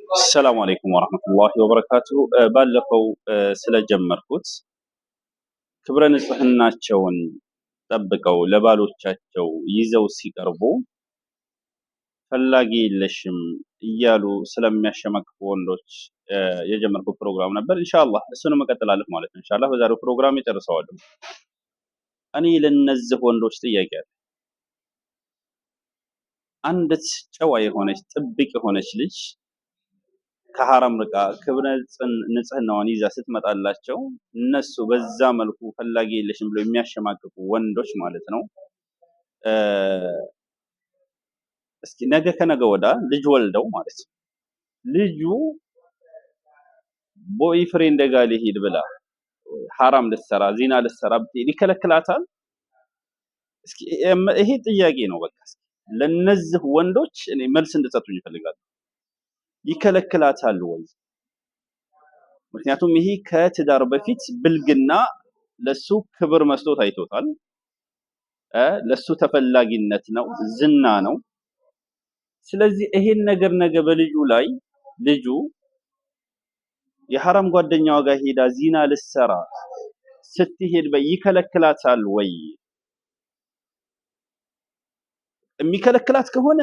السلام عليكم ورحمة الله وبركاته። ባለፈው ስለጀመርኩት ክብረ ንጽህናቸውን ጠብቀው ለባሎቻቸው ይዘው ሲቀርቡ ፈላጊ የለሽም እያሉ ስለሚያሸማቅቁ ወንዶች የጀመርኩት ፕሮግራም ነበር። ኢንሻአላህ እሱንም እቀጥላለሁ ማለት ነው። ኢንሻአላህ በዛሬው ፕሮግራም እጨርሰዋለሁ። እኔ ለነዚህ ወንዶች ጥያቄ አለ። አንዲት ጨዋ የሆነች ጥብቅ የሆነች ልጅ ከሐራም ርቃ ክብረ ንጽህናዋን ይዛ ስትመጣላቸው እነሱ በዛ መልኩ ፈላጊ የለሽም ብለው የሚያሸማቅቁ ወንዶች ማለት ነው። እስኪ ነገ ከነገ ወዳ ልጅ ወልደው ማለት ነው ልጁ boyfriend ጋር ሊሄድ ብላ ሐራም ልትሰራ ዚና ልትሰራ ብትሄድ ይከለክላታል? እስኪ ይሄ ጥያቄ ነው። በቃ እስኪ ለነዚህ ወንዶች እኔ መልስ እንድትሰጡኝ እፈልጋለሁ። ይከለክላታል ወይ? ምክንያቱም ይሄ ከትዳር በፊት ብልግና ለሱ ክብር መስሎ ታይቶታል። ለሱ ተፈላጊነት ነው፣ ዝና ነው። ስለዚህ ይሄን ነገር ነገ በልጁ ላይ ልጁ የሐራም ጓደኛዋ ጋር ሄዳ ዚና ልትሰራ ስትሄድ በይ ይከለክላታል ወይ? የሚከለክላት ከሆነ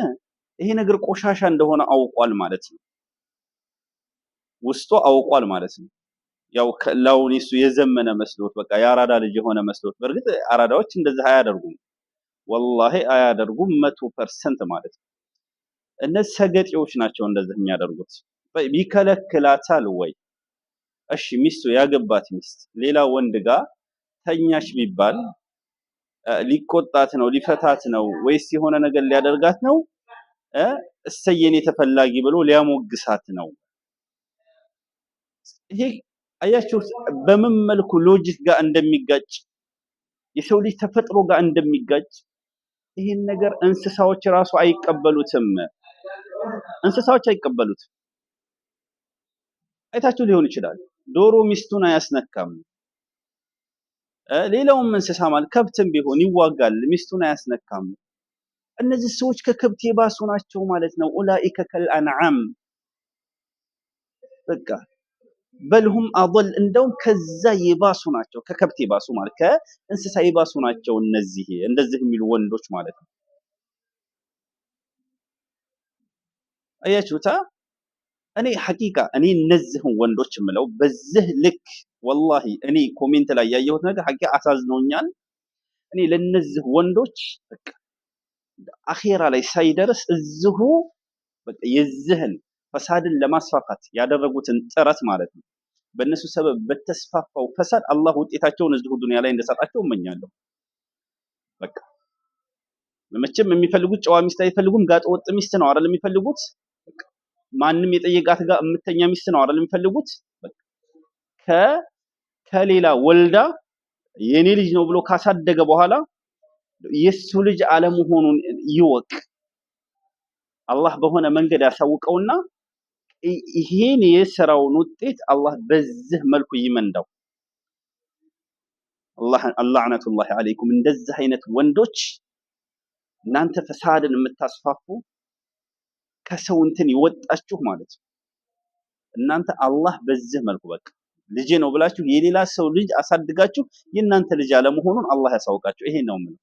ይሄ ነገር ቆሻሻ እንደሆነ አውቋል ማለት ነው። ውስጡ አውቋል ማለት ነው። ያው ላውን እሱ የዘመነ መስሎት በቃ የአራዳ ልጅ የሆነ መስሎት። በእርግጥ አራዳዎች እንደዚህ አያደርጉም፣ ወላሂ አያደርጉም፣ 100% ማለት ነው። እነዚህ ሰገጤዎች ናቸው እንደዚህ የሚያደርጉት። ይከለክላታል ወይ? እሺ ሚስቱ ያገባት ሚስት ሌላ ወንድ ጋር ተኛሽ ቢባል ሊቆጣት ነው፣ ሊፈታት ነው ወይስ የሆነ ነገር ሊያደርጋት ነው? እሰይ የኔ ተፈላጊ ብሎ ሊያሞግሳት ነው? ይሄ አያችሁት በምን መልኩ logic ጋር እንደሚጋጭ፣ የሰው ልጅ ተፈጥሮ ጋር እንደሚጋጭ። ይሄን ነገር እንስሳዎች ራሱ አይቀበሉትም። እንስሳዎች አይቀበሉትም። አይታችሁ ሊሆን ይችላል። ዶሮ ሚስቱን አያስነካም። ሌላውም እንስሳ ማለት ከብትም ቢሆን ይዋጋል፣ ሚስቱን አያስነካም። እነዚህ ሰዎች ከከብት የባሱ ናቸው ማለት ነው። أولئك كالأنعام በቃ بل هم أضل፣ እንደውም ከዛ የባሱ ናቸው። ከከብት የባሱ ማለት ከእንስሳ የባሱ ናቸው። እነዚህ እንደዚህ የሚሉ ወንዶች ማለት ነው። አያችሁታ። እኔ حقيقة እኔ እነዚህን ወንዶች የምለው በዚህ ልክ ወላሂ እኔ comment ላይ ያየሁት ነገር حقيقة አሳዝኖኛል። እኔ ለነዚህ ወንዶች በቃ አኼራ ላይ ሳይደርስ እዚሁ በቃ የዚህን ፈሳድን ለማስፋፋት ያደረጉትን ጥረት ማለት ነው። በእነሱ ሰበብ በተስፋፋው ፈሳድ አላህ ውጤታቸውን እዚሁ ዱንያ ላይ እንደሰጣቸው እመኛለሁ። በቃ መቼም የሚፈልጉት ጨዋ ሚስት አይፈልጉም። ጋጠ ወጥ ሚስት ነው አይደል የሚፈልጉት? በቃ ማንም የጠየቃት ጋር የምተኛ ሚስት ነው አይደል የሚፈልጉት? በቃ ከሌላ ወልዳ የኔ ልጅ ነው ብሎ ካሳደገ በኋላ የሱ ልጅ አለመሆኑን ይወቅ። አላህ በሆነ መንገድ ያሳውቀውና ይሄን የስራውን ውጤት አላህ በዚህ መልኩ ይመንዳው። አላህ አለይኩም። እንደዚህ አይነት ወንዶች እናንተ ፈሳድን የምታስፋፉ ከሰው እንትን ይወጣችሁ ማለት ነው። እናንተ አላህ በዚህ መልኩ በቃ ልጄ ነው ብላችሁ የሌላ ሰው ልጅ አሳድጋችሁ የእናንተ ልጅ አለመሆኑን አላህ ያሳውቃችሁ። ይሄን ነው የምለው።